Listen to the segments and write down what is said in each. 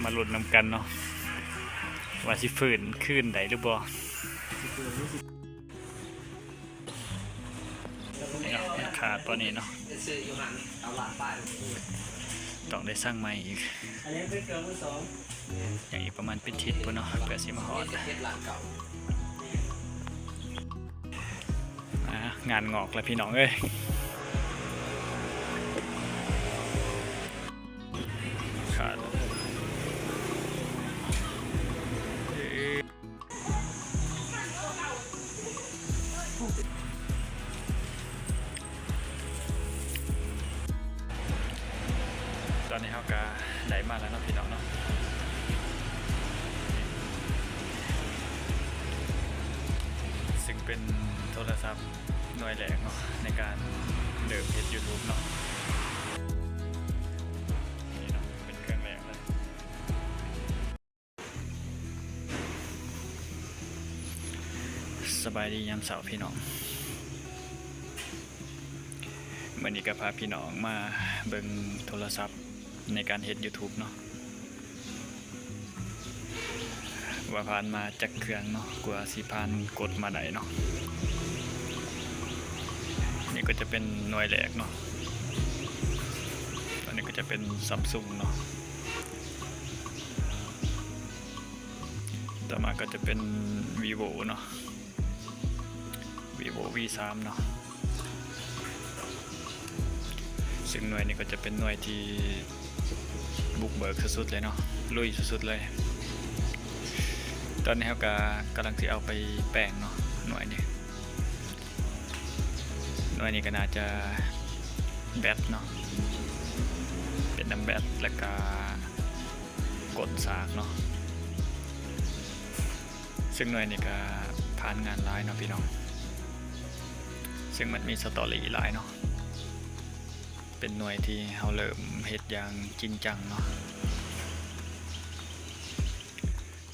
ມາລຸ້ນນຳກັນເນາະ ວ່າຊິຟື້ນຄືນໄດ້ຫຼືບໍ່. ນີ້ເນາະ ມັນຂາດປານນີ້ເນາະ ຕ້ອງໄດ້ສັ່ງໃໝ່ອີກ. ຍັງອີກປະມານເປັນທິດພຸ້ນເນາະ ເພື່ອຊິມາຮອດ. ອ່າ ງານງອກແລ້ວພີ່ນ້ອງເອີຍ. ຂາດ. ຕອນນີ້ເຮົາກະໄດ້ມາແລ້ວເນາະພີ່ນ້ອງເນາະ ຊຶ່ງເປັນໂທລະສັບໜ່ວຍແລກເນາະ ໃນການເລີ່ມເຮັດຢູທູບເນາະ. ນີ້ເນາະ ເປັນເຄື່ອງແລກເລີຍ. ສະບາຍດີຍາມເຊົ້າພີ່ນ້ອງ. ມື້ນີ້ກະພາພີ່ນ້ອງມາເບິ່ງໂທລະສັບໃນການເຮັດຢູທູບເນາະ ວ່າຜ່ານມາຈັກເຄື່ອງເນາະ ກວ່າຊິຜ່ານກົດມາໄດ້ເນາະ. ນີ້ກະຈະເປັນໜ່ວຍແລກເນາະ ອັນນີ້ກະຈະເປັນຊຳຊຸງເນາະ. ຕໍ່ມາກໍຈະເປັນວີໂວເນາະ ວີໂວວີສາມເນາະ ຊຶ່ງໜ່ວຍນີ້ກໍຈະເປັນໜ່ວຍທີ່ບຸກເບີກສຸດໆເລີຍເນາະ ລຸຍສຸດໆເລີຍ. ຕອນນີ້ເຮົາກໍກຳລັງຊິເອົາໄປແປງເນາະ ໜ່ວຍນີ້ ໜ່ວຍນີ້ກໍໜ້າຈະແບັດເນາະ ເປັນນຳແບັດ ແລ້ວກໍກົ້ນສາກເນາະ. ຊຶ່ງໜ່ວຍນີ້ກໍຜ່ານງານຫຼາຍເນາະພີ່ນ້ອງ ຊຶ່ງມັນມີສະຕໍຣີຫຼາຍເນາະ ເປັນໜ່ວຍທີ່ເຮົາເລີ່ມເຮັດຢ່າງຈິງຈັງເນາະ.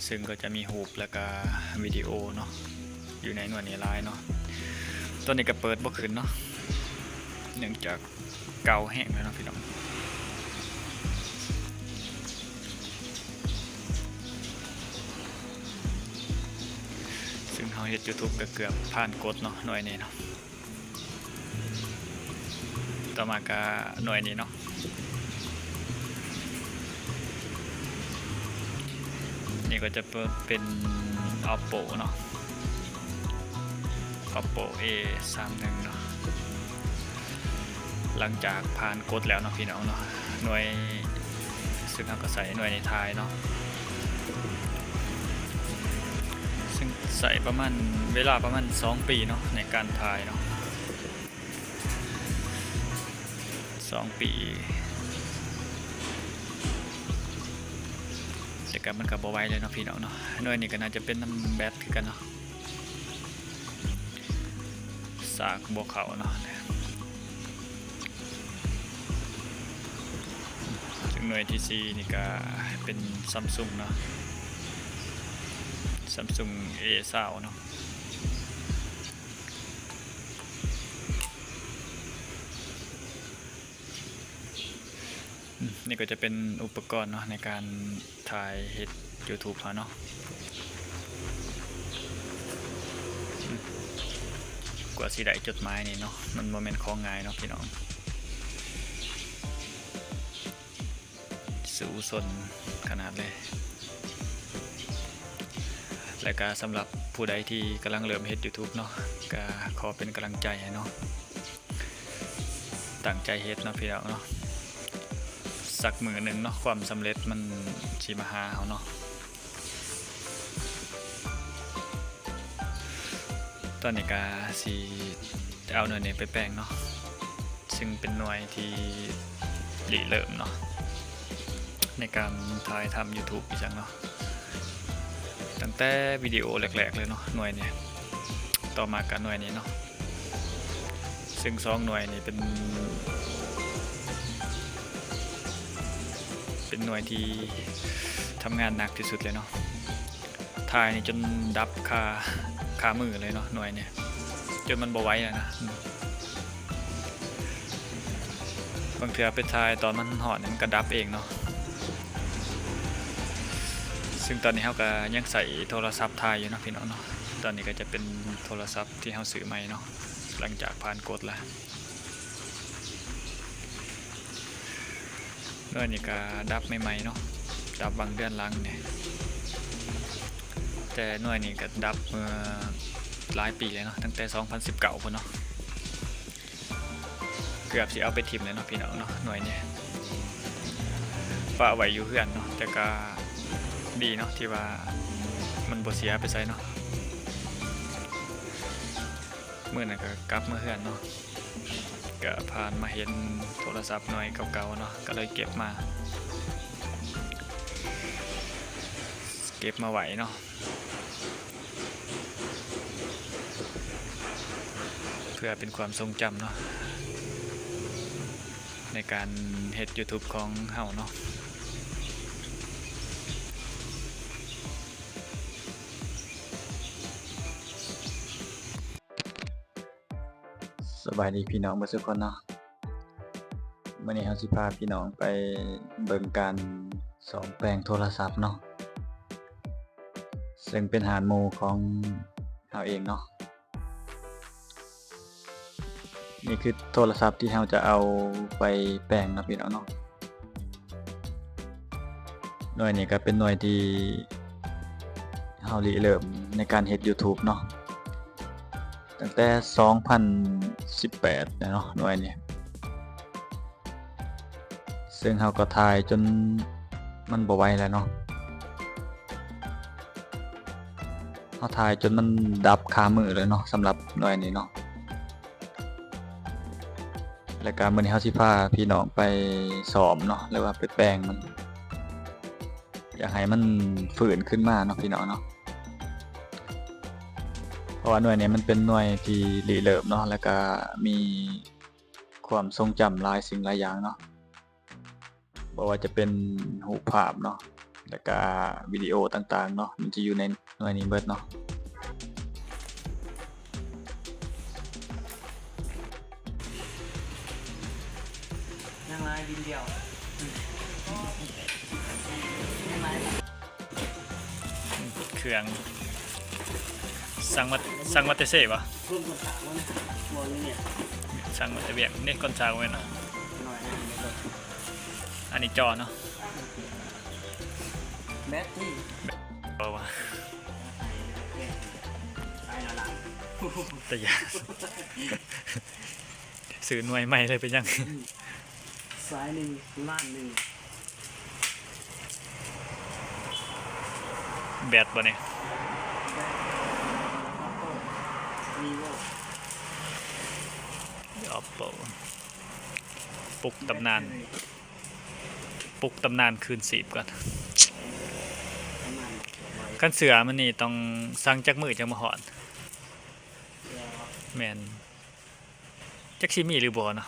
ຊຶ່ງກໍຈະມີຮູບ ແລ້ວກະວິດີໂອເນາະ ຢູ່ໃນໜ່ວຍນີ້ຫຼາຍເນາະ. ຕອນນີ້ກະເປີດບໍ່ຂຶ້ນເນາະ ເນື່ອງຈາກເກົ່າແຮງແລ້ວເນາະພີ່ນ້ອງ. ຊຶ່ງເຮົາເຮັດຢູທູບກະເກືອບຜ່ານກົດເນາະ ໜ່ວຍນີ້ເນາະ. ຕໍ່ມາກະໜ່ວຍນີ້ເນາະ ນີ້ກໍຈະເປັນ ອໍບໂປເນາະ ອໍບໂປເອສາມໜຶ່ງເນາະ. ຫຼັງຈາກຜ່ານກົດແລ້ວເນາະພີ່ນ້ອງເນາະ ໜ່ວຍ ຊຶ່ງເຮົາກໍໃຊ້ໜ່ວຍນີ້ຖ່າຍເນາະ ຊຶ່ງໃຊ້ປະມານ ເວລາປະມານສອງປີເນາະ ໃນການຖ່າຍເນາະ ສອງປີ ແຕ່ກະມັນກະບໍ່ໄວເລີຍເນາະພີ່ນ້ອງເນາະ. ໜ່ວຍນີ້ກະໜ້າຈະເປັນນຳແບັດຄືກັນເນາະ ສາກບໍ່ເຂົ້າເນາະ. ເຊິ່ງໜ່ວຍທີສີ່ນີ້ກະເປັນຊຳຊຸງເນາະ ຊຳຊຸງເອຊາວເນາະ. ນີ້ກໍຈະເປັນອຸປະກອນເນາະ ໃນການຖ່າຍເຮັດຢູທູບເຮົາເນາະ. ກວ່າຊິໄດ້ຈົດໝາຍນີ້ເນາະ ມັນບໍ່ແມ່ນຂອງງ່າຍເນາະພີ່ນ້ອງ. ສູ້ຊົນຂະໜາດເລີຍ. ແລະກະສຳລັບຜູ້ໃດທີ່ກຳລັງເລີ່ມເຮັດຢູທູບເນາະ ກະຂໍເປັນກຳລັງໃຈໃຫ້ເນາະ. ຕັ້ງໃຈເຮັດເນາະພີ່ນ້ອງເນາະ. ສັກມື້ໜຶ່ງເນາະ ຄວາມສຳເລັດມັນຊິມາຫາເຮົາເນາະ. ຕອນນີ້ກະຊິເອົາໜ່ວຍນີ້ໄປແປງເນາະ ຊຶ່ງເປັນໜ່ວຍທີ່ລິເລີ່ມເນາະ ໃນການຖ່າຍທຳຢູທູບອີ່ຫຍັງເນາະ. ຕັ້ງແຕ່ວິດີໂອແລກໆເລີຍເນາະ ໜ່ວຍນີ້ ຕໍ່ມາກະໜ່ວຍນີ້ເນາະ. ຊຶ່ງສອງໜ່ວຍນີ້ເປັນ ເປັນໜ່ວຍທີ່ທຳງານໜັກທີ່ສຸດເລີຍເນາະ. ຖ່າຍນີ້ຈົນດັບຄາ ຄາມືເລີຍເນາະ ໜ່ວຍນີ້ ຈົນມັນບໍ່ໄຫວແລ້ວນະ. ບາງເທື່ອໄປຖ່າຍຕອນມັນຮ້ອນນີ້ ມັນກະດັບເອງເນາະ. ຊຶ່ງຕອນນີ້ເຮົາກໍຍັງໃຊ້ໂທລະສັບຖ່າຍຢູ່ເນາະພີ່ນ້ອງເນາະ. ຕອນນີ້ກໍຈະເປັນໂທລະສັບທີ່ເຮົາຊື້ໃໝ່ເນາະ ຫຼັງຈາກຜ່ານກົດແລ້ວ. ໜ່ວຍນີ້ກໍດັບໃໝ່ໆເນາະ ດັບຫວ່າງເດືອນຫຼັງນີ້ ແຕ່ໜ່ວຍນີ້ກໍດັບເມື່ອຫຼາຍປີແລ້ວເນາະ ຕັ້ງແຕ່ສອງພັນສິບເກົ້າພຸ້ນເນາະ. ເກືອບຊິເອົາໄປຖິ້ມແລ້ວເນາະພີ່ນ້ອງເນາະ ໜ່ວຍນີ້ປະໄວ້ຢູ່ເຮືອນເນາະ ແຕ່ກໍດີເນາະທີ່ວ່າມັນບໍ່ເສຍໄປໃສເນາະ. ມື້ນັ້ນກໍກັບມາເຮືອນເນາະ ກໍຜ່ານມາເຫັນໂທລະສັບໜ່ວຍເກົ່າໆເນາະ ກໍເລີຍເກັບມາ ເກັບມາໄວ້ເນາະ ເພື່ອເປັນຄວາມຊົງຈຳເນາະ ໃນການເຮັດ YouTube ຂອງເຮົາເນາະ. ສະບາຍດີພີ່ນ້ອງເບິດສູ່ຄົນເນາະ. ມື້ນີ້ເຮົາຊິພາພີ່ນ້ອງໄປເບິ່ງການສ້ອມແປງໂທລະສັບເນາະ ເຊິ່ງເປັນຮ້ານໝູ່ຂອງເຮົາເອງເນາະ. ນີ້ຄືໂທລະສັບທີ່ເຮົາຈະເອົາໄປແປງເນາະພີ່ນ້ອງເນາະ. ໜ່ວຍນີ້ກໍເປັນໜ່ວຍທີ່ເຮົາລິເລີ່ມໃນການເຮັດ YouTube ເນາະ ຕັ້ງແຕ່ສອງພັນສິບແປດແລ້ວເນາະ ໜ່ວຍນີ້ ເຊິ່ງເຮົາກໍຖ່າຍຈົນມັນບໍ່ໄຫວແລ້ວເນາະ ເຮົາຖ່າຍຈົນມັນດັບຄາມືເລີຍເນາະ ສຳລັບໜ່ວຍນີ້ເນາະ. ແລ້ວກະມື້ນີ້ເຮົາຊິພາພີ່ນ້ອງໄປສ້ອມເນາະ ຫຼືວ່າໄປແປງມັນ ຢາກໃຫ້ມັນຟື້ນຂຶ້ນມາເນາະພີ່ນ້ອງເນາະ. ເພາະວ່າໜ່ວຍນີ້ມັນເປັນໜ່ວຍທີ່ລິເລີ່ມເນາະ ແລ້ວກະມີຄວາມຊົງຈຳຫຼາຍສິ່ງຫຼາຍຢ່າງເນາະ. ບໍ່ວ່າຈະເປັນຮູບພາບເນາະ ແລ້ວກະວິດີໂອຕ່າງໆເນາະ ມັນຈະຢູ່ໃນໜ່ວຍນີ້ເບິດເນາະ. ຍັງຫຼາຍ ບິນດຽວ ຍັງຫຼາຍ. ເຄື່ອງ ສັ່ງມາ ສັ່ງມາແຕ່ເຊບໍ່? ເພິ່ນຄົນຖາມວ່ານະ ບໍ່ນີ້ເນຍ ສັ່ງມາແຕ່ວຽງນີ້ ຄົນສ້າງແມ່ນເນາະ ໜ້ອຍນະ. ອັນນີ້ຈໍເນາະ ແບັດນີ້ ບໍ່ວ່າ ຕາຢ້ານ ຊື້ໜ່ວຍໃໝ່ເລີຍເປັນຫຍັງ? ສາຍໜຶ່ງ ລ້ານໜຶ່ງ. ແບັດບໍ່ນີ້? ແບັດ Oppo Vivo Oppo ປຸກຕຳນານ ປຸກຕຳນານຄືນຊີບກ່ອນ. ຕຳນານ ຄັນເສື້ອມັນນີ້ຕ້ອງສັ່ງຈັກມື້ຈັ່ງມາຮອດ? ແມ່ນ. ຈັກຊິມີຫຼືບໍ່ເນາະ.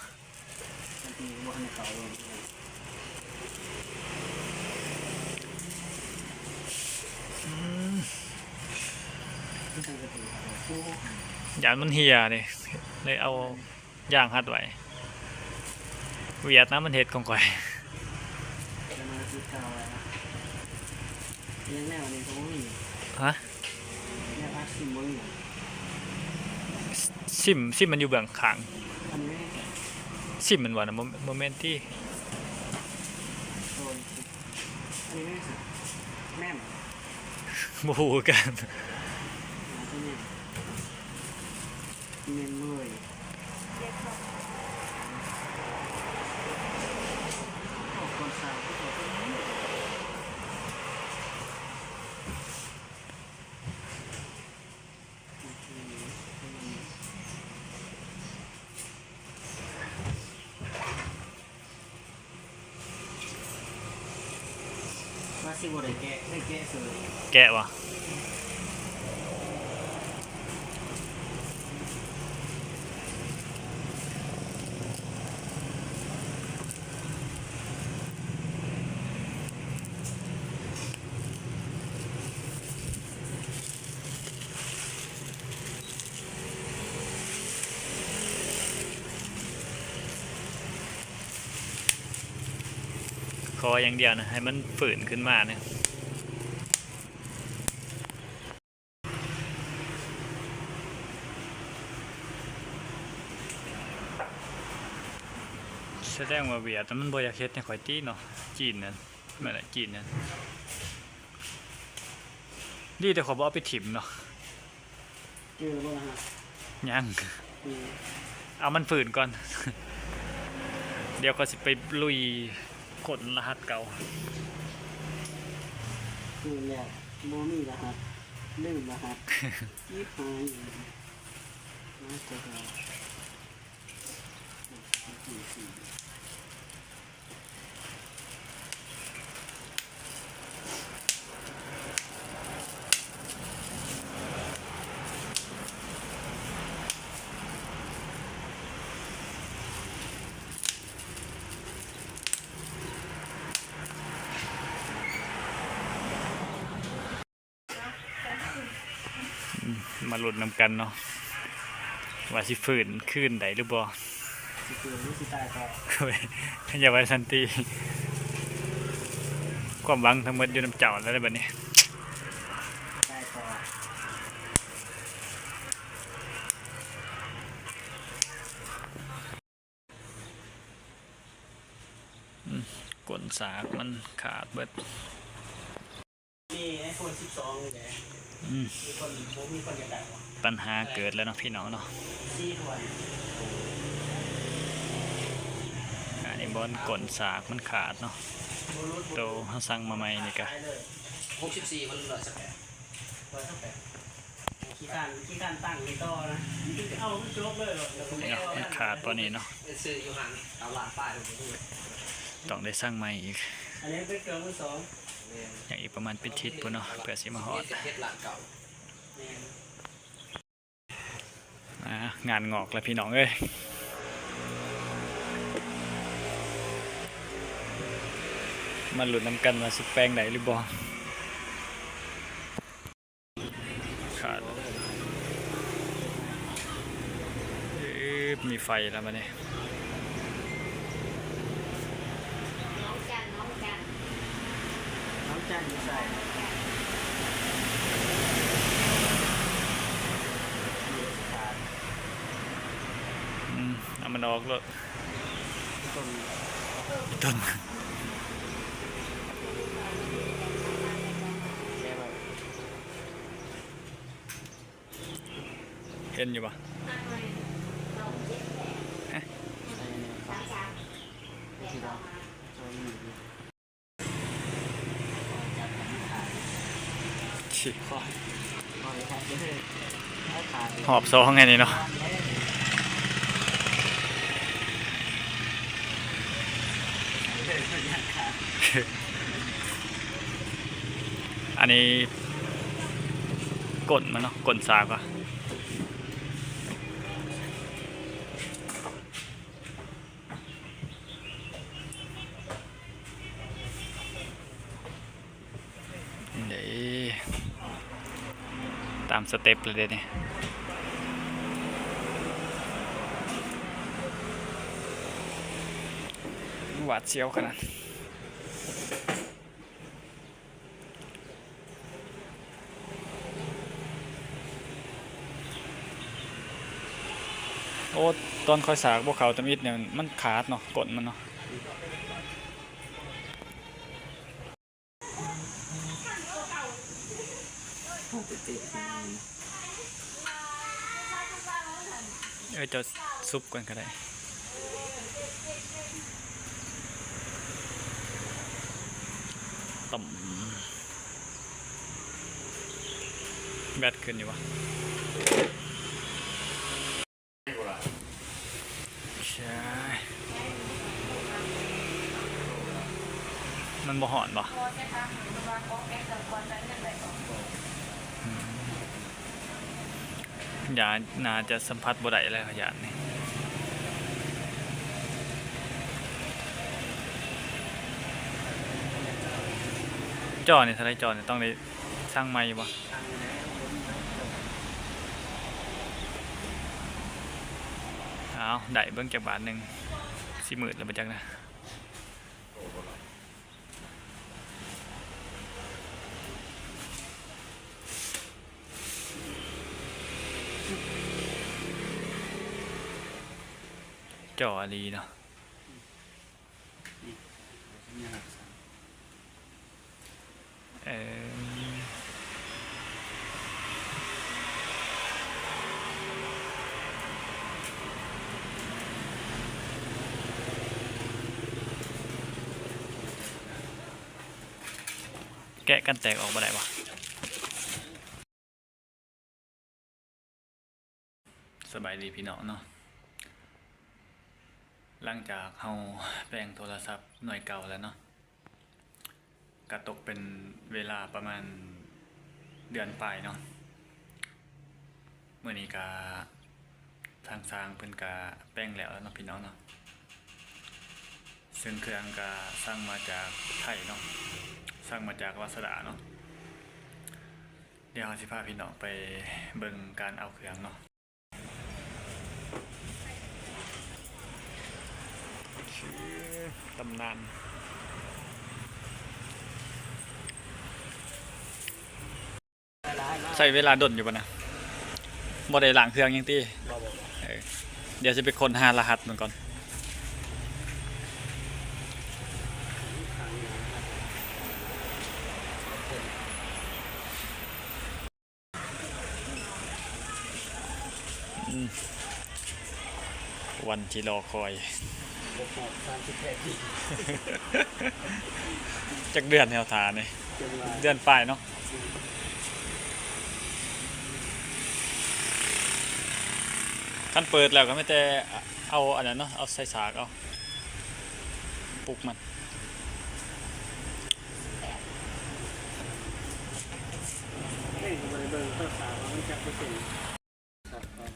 ຢ້ານມັນເຫ່ຍເດ້ ເລີຍເອົາຢາງຮັດໄວ້. ຫວຽດນະ ມັນເຮັດຂອງຂ້ອຍ. ແນວອັດຊິມບໍ່ມີຫຍັງ. ຊິມ ຊິມມັນຢູ່ເບື້ອງຂ້າງ. ຊິມມັນວ່ານະ ບໍ່ ບໍ່ແມ່ນຕິ. ບໍ່ຮູ້ຄືກັນ. ວ່າຊິບໍ່ໄດ້ແກະ ໄດ້ແກະເສີຍ. ແກະບໍ່? ຂໍຢ່າງດຽວນະ ໃຫ້ມັນຟື້ນຂຶ້ນມານະ. ແສດງວ່າຫວຽດມັນບໍ່ຢາກເຮັດໃຫ້ຂ້ອຍຕິເນາະ ຈີນນັ້ນ ແມ່ນລະ ຈີນນັ້ນ ດີແຕ່ຂ້ອຍບໍ່ເອົາໄປຖິ້ມເນາະ. ເຈີແລ້ວບໍ່ລະຮະ? ຍັງ ເອີ ເອົາມັນຟື້ນກ່ອນ ດຽວຂ້ອຍຊິໄປລຸຍຄົ້ນລະຫັດເກົ່າ. ຟື້ນແລ້ວບໍ່ມີລະຫັດ ລືມລະຫັດ ຊິບຫາຍອີກ ມາແຕ່ ອືມ ມາລຸ້ນນຳກັນເນາະ ວ່າຊິຟື້ນຄືນໄດ້ຫຼືບໍ່? ຊິຟື້ນຫຼືຊິຕາຍຕໍ່? ຢ່າວ່າຊັ້ນຕິ ຄວາມຫວັງທັງໝົດຢູ່ນຳເຈົ້າແລ້ວເດ້ບັດນີ້ ຕາຍຕໍ່. ອືມ ກົ້ນສາກມັນຂາດເບິດ. ມີໄອໂຟນສິບສອງນີ້ແຫຼະ ອືມ ມີຄົນ ບໍ່ມີຄົນຢາກໄດ້ຫວະ? ບັນຫາເກີດແລ້ວເນາະພີ່ນ້ອງເນາະ ສີ່ຖ້ວນ ອັນນີ້ບ່ອນກົ້ນສາກມັນຂາດເນາະ ໂຕເຮົາສັ່ງມາໃໝ່ນີ້ກະ ຫົກສິບສີ່ ມັນຮ້ອຍຊາວແປດ ຮ້ອຍຊາວແປດ. ຂີ້ຄ້ານ ຂີ້ຄ້ານຕັ້ງນີ້ຕໍ່ນະ ເອົາມັນຈົບເລີຍ ເນາະ ມັນຂາດປານນີ້ເນາະ ໄປຊື້ຢູ່ຮ້ານເກົ້າລ້ານປາຍ ຕ້ອງໄດ້ສັ່ງໃໝ່ອີກ ອັນນີ້ເປັນເຄື່ອງມືສອງ ແມ່ນ ຍັງອີກປະມານເປັນທິດພຸ້ນເນາະ ເພື່ອຊິມາຮອດ ສິບເອັດລ້ານເກົ້າ ແມ່ນ ອ່າ ງານງອກແລ້ວພີ່ນ້ອງເອີຍ ມາລຸ້ນນຳກັນວ່າຊິແປງໄດ້ຫຼືບໍ່. ຂາດ ເອີ ມີໄຟແລ້ວບັດນີ້ ນ້ອງຈັນ ນ້ອງຈັນ ນ້ອງຈັນຢູ່ໃສ? ອືມ ເອົາມັນອອກໂລດ ຕົ້ນ ຕົ້ນ ເຫັນຢູ່ບໍ່? ຮະ? ຮອບສອງອັນນີ້ເນາະ ອັນນີ້ກົ້ນມັນເນາະ ກົ້ນສາກວ່າ ນີ້ເດ້ ຕາມສະເຕັບເລີຍເດ້ນີ້ ຫວາດສຽວຂະໜາດ. ໂອ້ ຕອນຂ້ອຍສາກບໍ່ເຂົ້າທຳອິດນີ້ ມັນຂາດເນາະ ກົ້ນມັນເນາະ. ເອີ ເຈົ້າຊຸບກ່ອນກໍໄດ້ ຕ້ອມ ແບັດຂຶ້ນຢູ່ບໍ່? ໃຊ່ ມັນບໍ່ຮ້ອນບໍ່? ອືມ ຢາ ໜ້າຈະສຳຜັດບໍ່ໄດ້ແລ້ວ ຢານນີ້. ຈໍນີ້ເທົ່າໃດ? ຈໍນີ້ຕ້ອງໄດ້ ສັ່ງໃໝ່ຢູ່ບໍ່? ອ້າວ ໄດ້ເບິ່ງຈັກບາດໜຶ່ງ ຊິມືດແລ້ວບໍ່ຈັກນະ. ຈໍອີ່ຫຼີເນາະ. ແກະກັນແຕກອອກບໍ່ໄດ້ວະ? ສະບາຍດີພີ່ນ້ອງເນາະ, ຫຼັງຈາກເຮົາແປງໂທລະສັບໜ່ວຍເກົ່າແລ້ວເນາະ, ກະຕົກເປັນເວລາປະມານເດືອນປາຍເນາະ. ມື້ນີ້ກະ ທາງຊ່າງເພິ່ນກະແປງແລ້ວເນາະພີ່ນ້ອງເນາະ, ເຊິ່ງເຄື່ອງກະສັ່ງມາຈາກໄທເນາະ, ສັ່ງມາຈາກລາຊາດ້າເນາະ. ດຽວເຮົາຊິພາພີ່ນ້ອງໄປເບິ່ງການເອົາເຄື່ອງເນາະ. ຕຳນານ. ໃຊ້ເວລາດົນຢູ່ບໍ່ນະ? ບໍ່ໄດ້ລ້າງເຄື່ອງຫຍັງຕິ? ບໍ່ ບໍ່ ບໍ່. ເອີ ດຽວຊິໄປຄົ້ນຫາລະຫັດມັນກ່ອນ. ອືມ ວັນທີ່ລໍຄອຍ. ຄົບຮອບສາມສິບແປດປີ. ຈັກເດືອນແລ້ວຖ້ານີ້? ເດືອນປາຍເນາະ. ຄັນເປີດແລ້ວກໍມີແຕ່ເອົາອັນນັ້ນເນາະ, ເອົາໃສ່ສາກເອົາ ປຸກມັນ.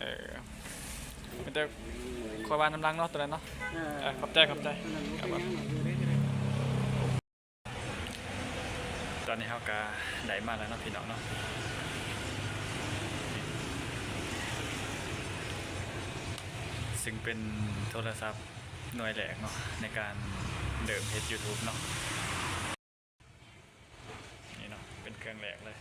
ເອີ ມີແຕ່ຂ້ອຍວ່ານຳຫຼັງເນາະ ໂຕນັ້ນເນາະ. ເອີ ຂອບໃຈ ຂອບໃຈ. ຕອນນີ້ເຮົາກະໄດ້ມາແລ້ວເນາະ ພີ່ນ້ອງເນາະ, ເຊິ່ງເປັນໂທລະສັບໜ່ວຍແລກເນາະ ໃນການເລີ່ມເຮັດ YouTube ເນາະ. ນີ້ເນາະ ເປັນເຄື່ອງແລກເລີຍ.